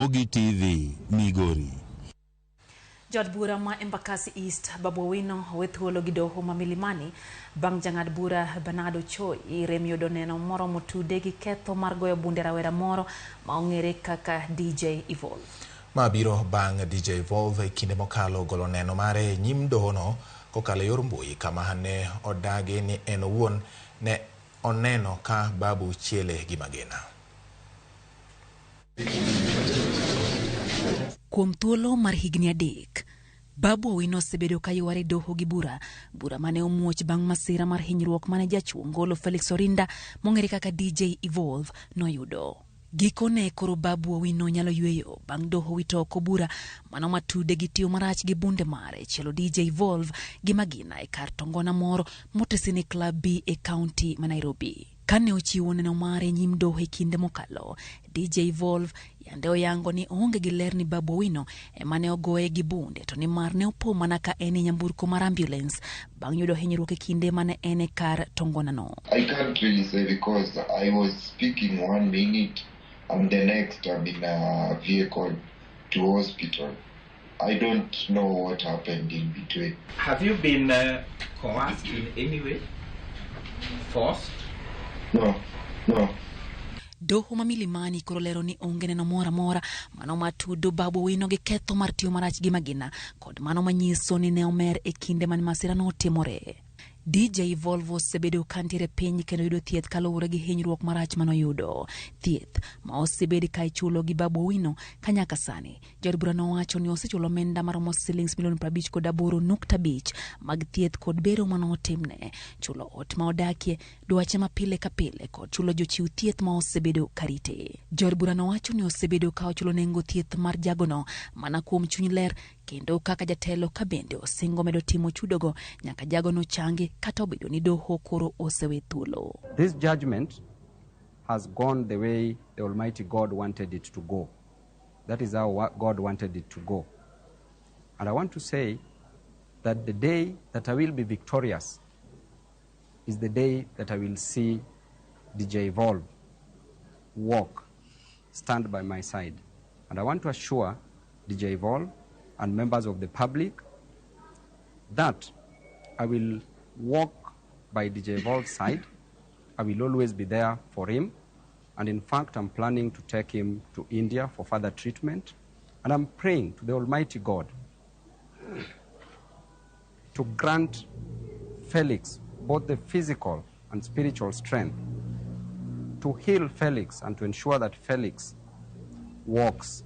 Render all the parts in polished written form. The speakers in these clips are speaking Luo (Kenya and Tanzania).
Ramogi TV, Migori. Jaod bura ma Embakasi East Babu Owino owe thuolo gi doho ma Milimani bang' jang'ad bura Bernard Ochoi rem yudo neno moro motude gi ketho mar goyo bunde rawera moro ma ong'ere kaka DJ Evolve. Ma biro bang' DJ Evolve e kinde mokalo golo neno mare e nyim dohono kokalo e yor mbui kama ne odagi ni en owuon ne oneno ka Babu chiele gi magina. Kuom thuolo mar higni 3, Babu Owino osebedo ka yware doho gi bura, bura mane omuoch bang' masira mar hinyruok mane jachuo ngolo Felix Orinda mong'ere kaka DJ Evolve noyudo. Gikone koro Babu Owino nyalo yweyo bang' doho wito oko bura mano matude gi tiyo marach gi bunde mare chielo DJ Evolve gi magina e kar tongona moro motesi ni Club B e kaunti ma Nairobi. Kane ochiwo neno mare nyim doho e kinde mokalo, DJ Evolve yande oyango ni oonge gi ler ni Babu Owino ema ne ogoye gi bunde to nimar ne opo mana ka en e nyamburko mar ambulance bang' yudo hinyruok e kinde mane en e kar tongonano. I can't really say because I was speaking 1 minute and the next I'm in a vehicle to hospital. I don't know what happened in between. Have you been coerced in any way? Forced? No, no. Doho ma Milimani koro lero ni onge neno moro amora mano matudo Babu Owino gi ketho mar tiyo marach gi magina kod mano manyiso ni ne omer e kinde mane masira notimore. DJ Evolve osebedo ka ntiere piny kendo yudo thieth kaluwore gi hinyruok marach manoyudo. Thieth ma osebed ka ichulo gi Babu Owino ka nyaka sani. Jaod bura nowacho ni osechulo omenda maromo silings milion 58.5 mag thieth kod bero manotimne, chulo ot ma odakie, dwache ma pile ka pile kod chulo jochiw thieth ma osebedo karite. Jaod bura nowacho ni osebedo ka ochulo nengo thieth mar jagono mana kuom chuny ler kendo kaka jatelo ka bende osingo medo timo chudogo nyaka jagono changi kata obedo ni doho koro osewe thuolo. This judgment has gone the way the Almighty God wanted it to go. That is how God wanted it to go. And I want to say that the day that I will be victorious is the day that I will see DJ Evolve walk, stand by my side. And I want to assure DJ Evolve and members of the public that I will walk by DJ Evolve's side. I will always be there for him. And in fact, I'm planning to take him to India for further treatment. And I'm praying to the Almighty God to grant Felix both the physical and spiritual strength to heal Felix and to ensure that Felix walks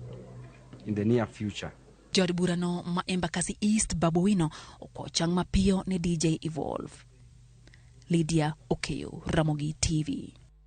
in the near future. Jaod burano ma Embakasi East Babu Owino okwayo chang mapiyo ne DJ Evolve. Lydia Okeyo, Ramogi TV.